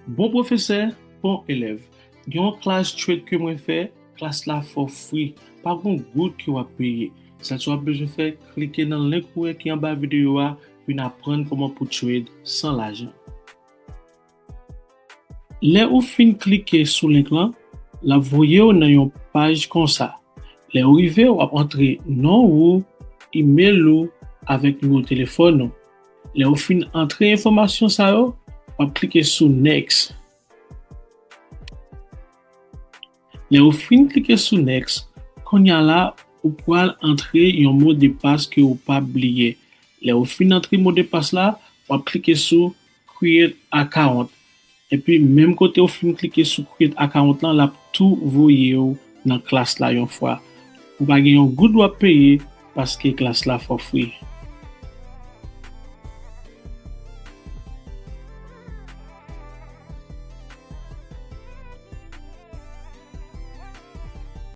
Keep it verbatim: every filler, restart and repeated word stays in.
Bon pwofesè, bon elèv. Gen yon klas trade ke mwen fè, klas la for free. Pa gen yon goud ke w ap peye. Sèl sa w ap bezwen fè, klike nan link ou wè ki anba videyo a, vin aprann kòman pou trade san lajan. Lè ou fin klike sou link lan, l ap voye w nan yon paj konsa. Lè ou rive, w ap antre non ou, email ou, avèk nimewo telefòn ou. Lè ou fin antre enfòmasyon sa yo, w ap klike sou next. Lè ou fin klike sou next, kounye a la, ou pral antre yon mo de pas ke ou pa bliye. Lè ou fin antre mo de pas la, w ap klike sou create account. Epi menm kote ou fin klike sou create account lan, l ap tou voye w nan klas la yon fwa. Ou pa gen yon goud w ap peye paske klas la for free.